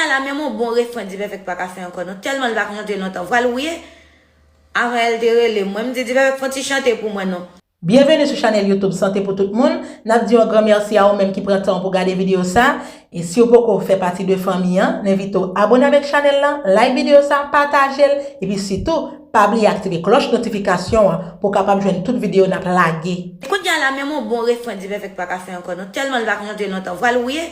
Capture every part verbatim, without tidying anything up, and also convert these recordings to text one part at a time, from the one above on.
Ala menm yon bon refren Dipèfèk pa ka fè ankò non. Tèlman l pa k chante lontan. Vwal wouye. Avan yè l te rele mwen. M di Dipèfèk fè yon ti chante pou mwen non. Byenveni sou chanèl YouTube Sante pou tout moun. N ap di yon gran mèsi a ou menm ki pran tan pou gade videyo sa. E si w poko fè pati de fanmi an, n envite w abòne avèk chanèl lan, like videyo sa, pataje l, epi sitou, pa bliye aktive klòch notifikasyon an pou w kapab jwenn tout videyo n ap lage. Kounye a la, menm yon bon refren Dipèfèk pa ka fè ankò non. Tèlman l pa k chante lontan. Vwal wouye.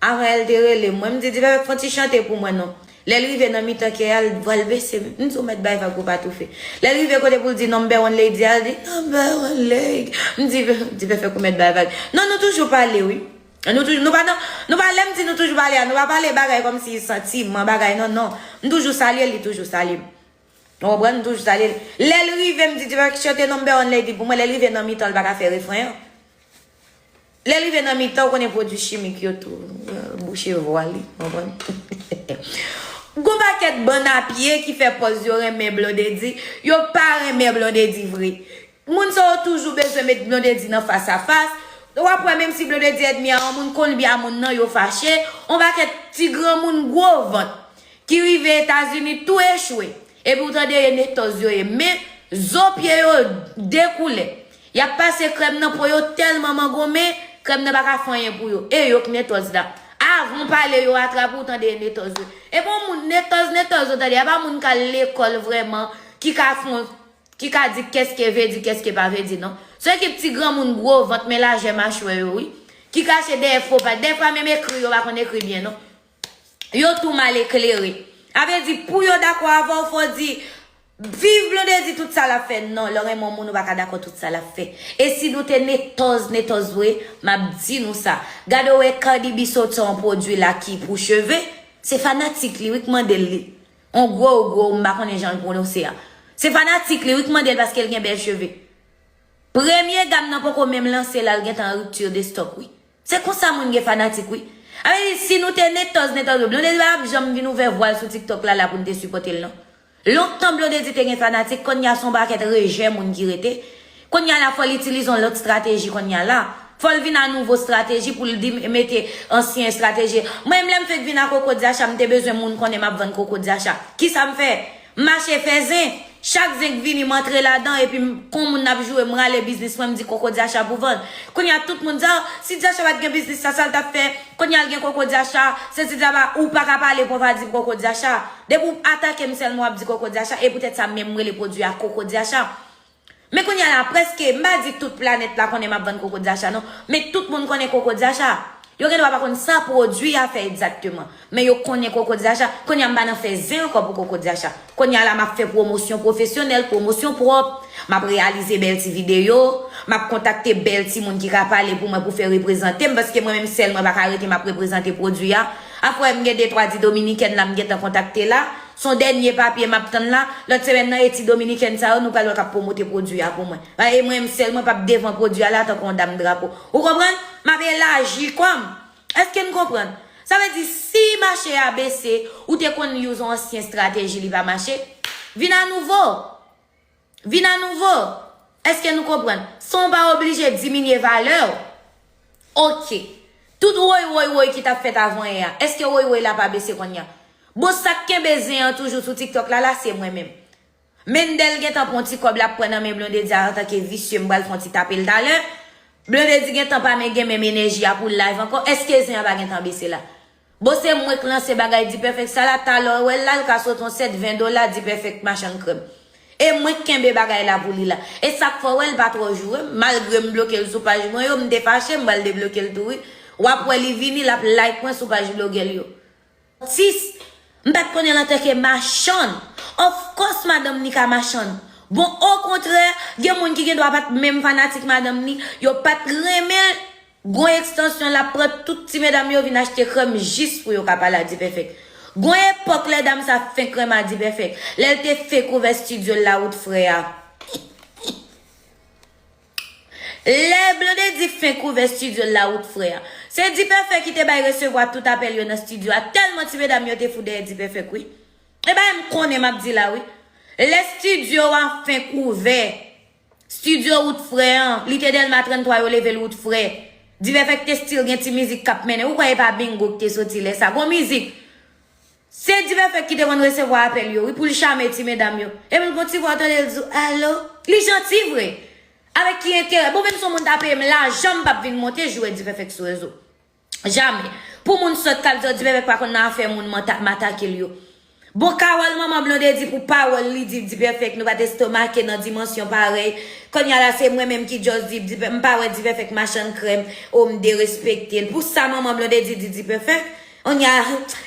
Avan yè l te rele mwen, m di Dipèfèk fè yon ti chante pou mwen non. Lè l rive nan mitan kè a, l vwal bese, m di ou mèt bay vag ou pa toufe. Lè l rive kote pou l di number one lady a, l di number one lady. M di Dipèfèk ou mèt bay vag. Non, nou toujou pale wi. Nou toujou, nou pa nan, nou pa, lè m di nou toujou pale a, nou pa pale bagay kòmsi santiman, bagay non, non. M toujou salye l, li toujou salye m. Ou konprann? M toujou salye l. Lè l rive, m di Dipèfèk chante number one lady pou mwen, lè l rive nan mitan, l pa ka fè refren an. Lè l rive nan mitan, ou konnen pwodui chimik yo tou bouche vwa li, ou konprann? Gon pakèt bann a pye ki fè pòz yo renmen Blondedy, yo pa renmen Blondedy vre. Moun sa yo toujou bezwen met Blondedy nan fas a fas. W ap wè menm si Blondedy ènmi a yon moun, konbyen moun nan yo fache, yon pakèt ti granmoun gwo vant ki rive Etazini tou echwe. Epi w tande e netòz yo ye, men zo pye yo de koulè. Y ap pase krèm nan po yo tèlman mangonmen, krèm nan pa ka fè anyen pou yo. E yo k netòz la. Avan w pale yo atrape w tande e netòz yo. E bon moun netòz, netòz yo tande, a pa moun k al lekòl vrèman, ki ka fè yon, ki ka di kèske vle di, kèske pa vle di non. Se ekip ti granmoun gwo vant men lajè machwè yo wi. Ki kache dèyè fo paj. Dèfwa menm ekri yo pa konn ekri byen non. Yo tou mal eklere. A vle di pou yo dakò avè w, fò w di viv Blondedy tout sa l ap fè. Non, lè w renmen yon moun ou pa ka dakò tout sa l ap fè. E si nou te netòz, netòz vre, m ap di nou sa. Gade w wè Cardi B soti yon pwodui la ki pou cheve, se fanatik li wi k mande l li. On gwo, gwo, m pa konnen jan l pwononse a. Se fanatik li wi k mande l paske l gen bèl cheve. Premye gam nan poko menm lanse la, l gentan an ripti de stòk wi. Se konsa moun gen fanatik wi. A vle di si nou te netòz, netòz vre, Blondedy pa t ap janm vin ouvè vwa l sou TikTok la la pou n te sipòte l non. Lontan Blondedy te gen fanatik, kounye a se yon pakèt rejè moun ki rete. Kounye a la fò l itilize yon lòt estrateji kounye a la. Fò l vin a nouvo estrateji pou l di mete ansyen estrateji. Mwen menm lè m fèk vin a Koko Dyacha, m te bezwen moun konnen m ap vann Koko Dyacha. Kisa m fè? M mache fè zen. Chak zen k vini, m antre ladan, epi m, kon moun n ap joure, m rale biznis mwen, m di Koko Dyacha pou vann. Kounye a tout moun di, a, si Dyacha pa t gen biznis sa, sa l t ap fè? Kounye a l gen Koko Dyacha, se ti djaba, ou pa ka pale pou w pa di Koko Dyacha. Depi w atake m sèlman w ap di Koko Dyacha, e poutèt sa menm m rele pwodui a Koko Dyacha. Men kounye a la, prèske, m pa di tout planèt la konnen m ap vann Koko Dyacha non, men tout moun konnen Koko Dyacha. Yo gen dwa pa konn sa pwodui a fè egzakteman, men yo konnen Koko Dyacha. Kounye a m pa nan fè zen ankò pou Koko Dyacha. Kounye a la, m ap fè pwomosyon pwofesyonèl, pwomosyon pwòp. M ap reyalize bèl ti videyo. M ap kontakte bèl timoun ki ka pale pou mwen pou fè reprezante m, paske mwen menm sèl mwen pa ka rete m ap reprezante pwodui a. Afwè m gen de twa ti dominikèn la m gentan kontakte la. Se yon dènye papye m ap tann la. Lòt semèn nan, e ti dominikèn sa yo, nou pral wè k ap pwomote pwodui a pou mwen. E mwen menm sèl mwen p ap devan pwodui a la tankou yon dam drapo. Ou konprann? M ap elaji kò m. Èske n konprann? Sa vle di, si mache a bese, ou te konn use yon ansyen estrateji, li pa mache, vin a nouvo. Vin a nouvo. Èske nou konprann? San w pa oblije diminye valè w. Oke. Tout woy, woy, woy ki t ap fèt avan yè a, èske woy, woy la pa bese kounye a? Bon, sa k kenbe zen an toujou sou TikTok la, la, se mwen menm. Mendel gentan pran yon ti kòb l ap pran nan men Blondedy a antanke visye, m pral fè yon ti tape l talè. Blondedy gentan pa men gen menm enèji a pou l live ankò. Èske zen an pa gentan bese la? Bon, se mwen k lanse bagay Dipèfèk sa la, talè w wè l la, l ka sot yon sèt, ven dola, Dipèfèk machann krèm. E mwen k kenbe bagay la pou li la. E sa k fè w wè l pa twò joure m, malgre m bloke l sou paj mwen yo, m te fache, m pral debloke l tou wi. W ap wè li vini, l ap like mwen sou paj blogè l yo. Sis, m pa t konnen l antanke machann. Of course, madanm ni ka machann. Bon, okontrè, gen moun ki gen dwa pa t menm fanatik madanm ni, yo pa t renmen l. Gon ekstansyon, l ap pran tout ti medam yo vin achte krèm jis pou yo ka pale a Dipèfèk. Gon epòk lè dam sa fenk renmen a Dipèfèk. Lè l te fenk ouvè estidyo l la wout frè a. Lè Blondedy fenk ouvè estidyo l la wout frè a, se Dipèfèk ki te bay resevwa tout apèl yo nan estidyo a, tèlman ti medam yo te fou dèyè Dipèfèk wi. E bagay m konnen m ap di la wi. Lè estidyo a fenk ouvè, estidyo wout frè an, li te Dèlma tranntwa yo leve l wout frè. Dipèfèk te still gen ti mizik k ap mennen. Ou kwè e pa bingo ki te soti lè sa? Gon mizik Se Dipèfèk ki te konn resevwa apèl yo, wi, pou l chame ti medam yo. Epi l gon ti vwa, w tande l di w, "Alo?" Li janti vre. Avèk ki enterè? Bon, menm si yon moun ta peye m lajan, m p ap vin monte joure Dipèfèk sou rezo. Jamè. Pou moun sòt k ap di w Dipèfèk pa konn nan afè moun, m ata-, m atake l yo. Bon, Carole, manman Blondedy, pou pawòl li di Dipèfèk, nou pa t estomake nan dimansyon parèy. Kounye a la, se mwen menm ki just di, Dipè-, m pa wè Dipèfèk machann krèm, o, m derespekte l. Pou sa, manman Blondedy di Dipèfèk, Kounye a,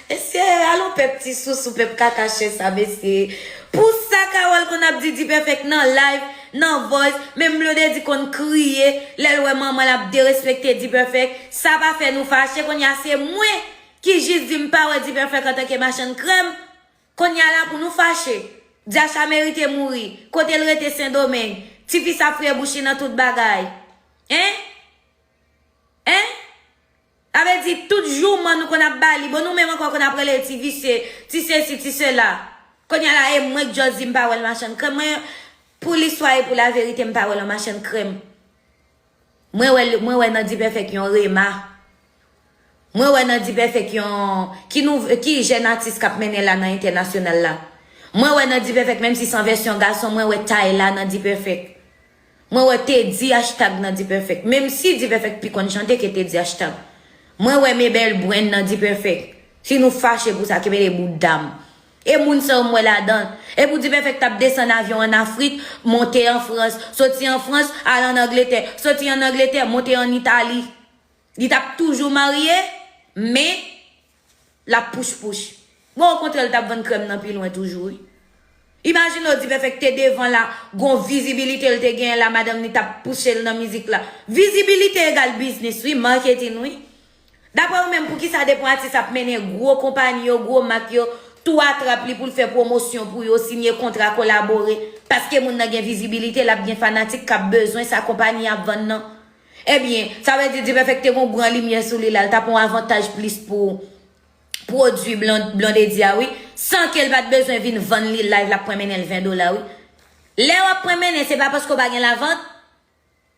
mesye, alon pèp ti sousou, pèp kaka chè sa, mesye. Pou sa Carole konn ap di Dipèfèk nan live, nan voice, menm Blondedy konn kriye, lè l wè manman l ap derespekte Dipèfèk, sa pa fè nou fache, kounye a se mwen ki jis di m pa wè Dipèfèk antanke machann krèm. Kounye a la pou nou fache. Dyacha merite mouri. Kote l rete Sendomeng? Tifi sa fouye bouch li nan tout bagay. Hein? Hein? Sa vle di tout jouman nou konn ap ba li. Bon, nou menm ankò konn ap rele l ti visye, ti sesi, ti sela. Kounye a la, e mwen k just di m pa wè l machann krèm. Mwen, pou listwa e pou laverite, m pa wè l yon machann krèm. Mwen wè, mwen wè nan Dipèfèk yon Rema. Mwen wè nan Dipèfèk yon, ki nou, ki jèn atis k ap mennen la nan entènasyonal la. Mwen wè nan Dipèfèk, menm si se an vèsyon gason, mwen wè Tayla nan Dipèfèk. Mwen wè Teddy hashtag nan Dipèfèk. Menm si Dipèfèk pi konn chante ke Teddy hashtag. Mwen wè Mebel Brand nan Dipèfèk. Si nou fache pou sa, kenbe de bout dam. E moun sa yo m wè ladan. E pou Dipèfèk t ap desann avyon ann Afrik, monte an Frans, soti an Frans, al ann Angletè, soti ann Angletè, monte ann Itali. Li t ap toujou marye, men l ap pouch pouch. Bon, okontrè, l t ap vann krèm nan pi lwen toujou, wi. Imajine w, Dipèfèk te devan la, gon vizibilite l te genyen la, madanm li t ap pouche l nan mizik la. Vizibilite egal biznis, wi, maketin, wi. Daprè ou menm, poukisa depi yon atis ap mennen gwo konpayi yo, gwo mak yo, tou atrap li pou l fè pwomosyon pou yo, sinye kontra, kolabore? Paske moun nan gen vizibilite, l ap gen fanatik k ap bezwen sa konpayi ap vann nan. Ebyen, sa vle di Dipèfèk te gon gran limyè sou li la, l t ap yon avantaj plis pou pwodui Blon-, Blondedy a, wi. San ke l pa t bezwen vin vann li live, l ap pran mennen l ven dola, wi. Lè w ap pran mennen, se pa paske w pa gen lavant?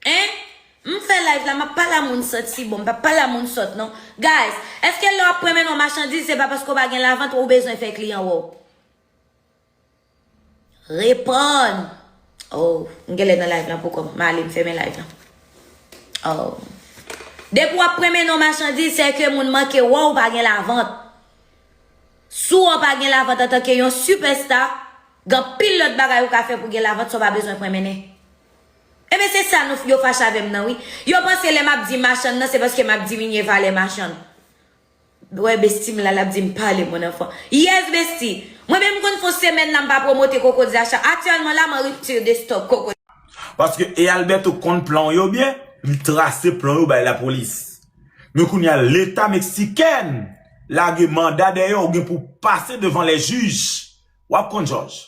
Hein? M fè live la, m ap pale a moun sòt si bon, m p ap pale a moun sòt non. Guys, èske lè w ap pran mennen yon machandiz, se pa paske w pa gen lavant ou bezwen fè kliyan wè w? Reponn. Oh, m genlè nan live lan poko. M ale, m fèmen live lan. Oh. Depi w ap pran mennen yon machandiz, se ke moun manke wè w pa gen lavant. Si w pa gen lavant antanke yon sipèsta, gen anpil lòt bagay ou ka fè pou gen lavant san w pa bezwen pran mennen. Ebyen, se sa nou, yo fache avè m nan, wi. Yo panse lè m ap di machann nan, se paske m ap diminye valè machann. Wè, besti m la, l ap di m pale, mon enfant. Yes, besti. Mwen menm, m konn fè yon semèn la, m pa pwomote Koko Dyacha. Aktyèlman la, m an ripti de stòk Koko. Paske e Alberto konn plan yo byen, li trase plan yo bay lapolis. Men kounye a, Leta meksikèn lage manda dèyè w, ou gen pou pase devan lè jij. W ap konn jòj.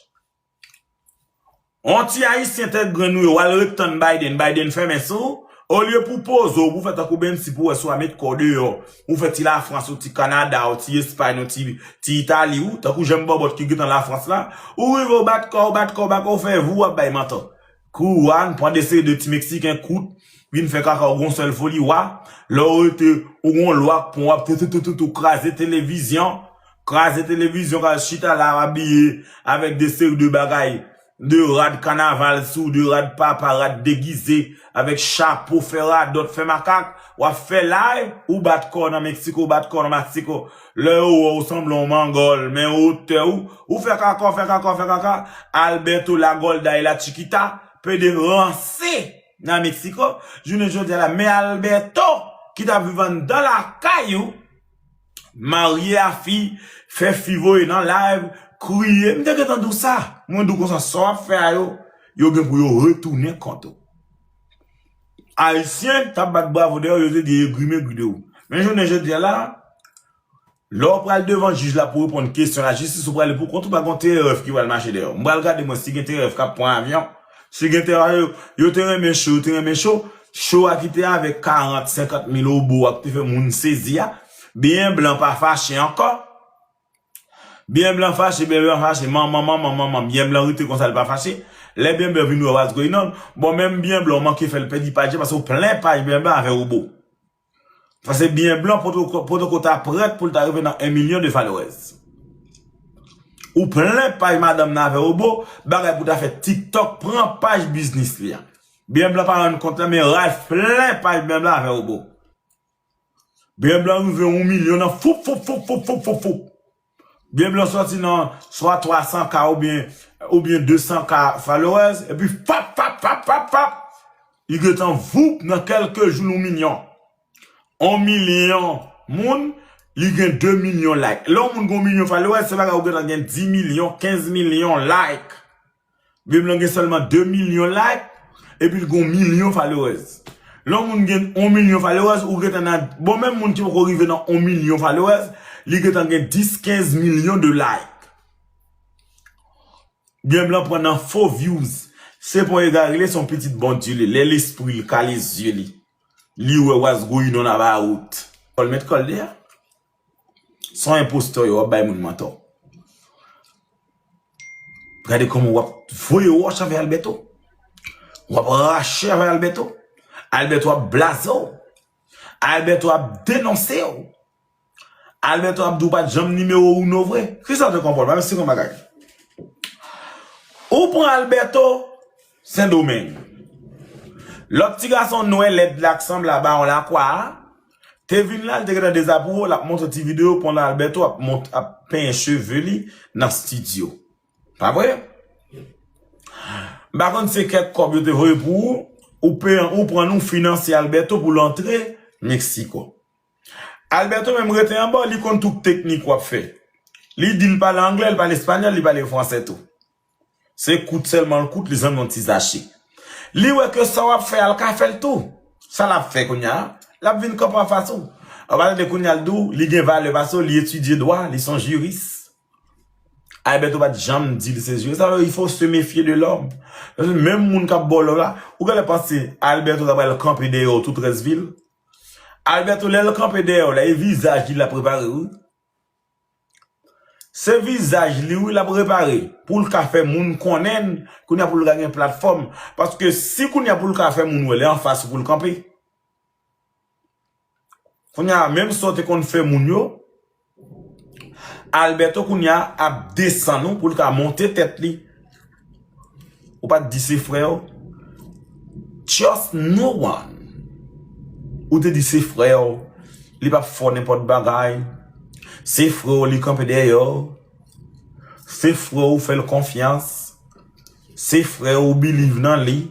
On ti Ayisyen tèt grenn ou yo, w al ret tann Biden, Biden fèmen sou ou. Olye pou poze w, pou fè tankou Bensi, pou wè si w a met kò w deyò. Ou fè ti Lafrans ou, ti Kanada ou, ti Espay ou, ti, ti Itali ou, tankou Jan Bòbòt ki gentan Lafrans la. Ou rive, w bat kò, w bat kò, w bat kò, w fè vou, w ap bay mantan. Kou a, n pran de seri de ti Meksiken kout, vin fè kaka w gon sèl foli, wa. Lè w rete, ou gon lwa k pran, w ap tou, tou, tou, tou, tou, kraze televizyon. Kraze televizyon, ka chita la, abiye avèk de seri de bagay, de rad kanaval sou, de rad papa, rad degize, avèk chapo, fè radòt, fè makak, w ap fè lay, ou bat kò nan Meksiko, ou bat kò nan Meksiko. Lè yo wè w sanble yon mangòl, men wotè ou, ou fè kaka, w fè kaka, w fè kaka, Alberto la Golda e la Chiquita, pede ranse nan Meksiko, jounen jodi a la, men Alberto, ki t ap viv anndan lakay ou, marye a fi, fè fi voye nan live, kriye. M te gentan di w sa. Mwen di w konsa, sa w ap fè a yo, yo gen pou yo retounen kont ou. Ayisyen t ap bat bravo dèyè w, yo te di egri megri de ou. Men jounen jodi a la, lè w pral devan jij la pou reponn kesyon lajistis, ou prale pou kont ou, pa gon T R F ki pral mache dèyè w. M pral gade mwen si gen T R F k ap pran avyon. Si gen T R F, yo, yo te renmen cho, yo te renmen cho. Cho a ki te avèk karant, senkant mil obo a ki te fè moun sezi a. Byen blan pa fache ankò. Byen blan fache, byen blan fache, manman, manman, manman, byen blan rete konsa, l pa fache. Lè byen blan vin wè what's going on, bon, menm byen blan, w manke fè l pèdi paj la, paske w plen paj byen blan avè obo. Paske byen blan potoko, potoko ta prèt pou l ta rive nan en milyon de followers. Ou plen paj madanm nan avè Robo, bagay pou ta fè TikTok, pran paj biznis li an. Byen Blan pa rann kont la, men Ralph plen paj Byen Blan avè Robo. Byen Blan rive yon milyon nan foup, foup, foup, foup, foup, foup, foup. Byen Blan sòti nan swa twa san K oubyen, oubyen de san K followers, epi fap, fap, fap, fap, fap. Li gentan voup nan kèlke jou yon milyon. On milyon moun, li gen de milyon like. Lè yon moun gen yon milyon followers, se bagay ou gentan gen dis milyon, kenz milyon like. Byen Blan gen sèlman de milyon like, epi l gen yon milyon followers. Lè yon moun gen yon milyon followers, ou gentan nan, bon, menm moun ki poko rive nan yon milyon followers, li gentan gen dis, kenz milyon de like. Byen Blan pran nan fo views. Se pa yon egare li ye, se yon pitit Bondye li ye. Lè lespri l kale zye li, li wè what's going on about. Kòl met kòl deyò. Se yon enpostè yo, w ap bay moun mantò. Gade kòman w ap voye wòch avè Alberto. W ap rache avè Alberto. Alberto ap blaze w. Alberto ap denonse w. Alberto ap di w pa t janm nimewo uno vre. Kisa w te konprann? Pa mesi konn bagay. Ou pran Alberto Sendomeng. Lòt ti gason nwè lèd la k sanble a Bawon Lakwa a, te vin la, li te gentan dezapwouve w, l ap montre ti videyo pandan Alberto ap mont, ap penyen cheve li nan estidyo. Pa vre? M pa konn se kèk kòb yo te voye pou ou, ou pe, ou pran nou finanse Alberto pou l antre Meksiko. Alberto menm rete anba, li konn tout teknik w ap fè. Li di l pale anglè, li pale espanyòl, li pale fransè tou. Se kout sèlman l kout, li sanble yon ti zache. Li wè ke sa w ap fè a, l ka fè l tou. Sa l ap fè kounye a, l ap vin kanpe anfas ou. Ou pa tande kounye a l di w, li gen valè pase w, li etidye dwa, li se yon jiris. Alberto pa t janm di li se jiris. Sa vle di, il faut se méfier de l'homme. Paske menm moun k ap ba w love la, ou genlè panse Alberto ta pral kanpe dèyè w tout rès vi l? Alberto, lè l kanpe dèyè w la, e vizaj li l ap repare, wi. Se vizaj li, wi, l ap repare. Pou l ka fè moun konnen l, kounye a pou l ka gen platfòm. Paske si kounye a pou l ka fè moun wè, l anfas ou pou l kanpe. Kounye a, menm sa w te konn fè moun yo, Alberto kounye a ap desann ou pou l ka monte tèt li. Ou pa t di se frè w? Trust no one. Ou te di se frè w, li p ap fè w nenpòt bagay. Se frè w, li kanpe dèyè w. Se frè w, ou fè l konfyans. Se frè w, ou believe nan li.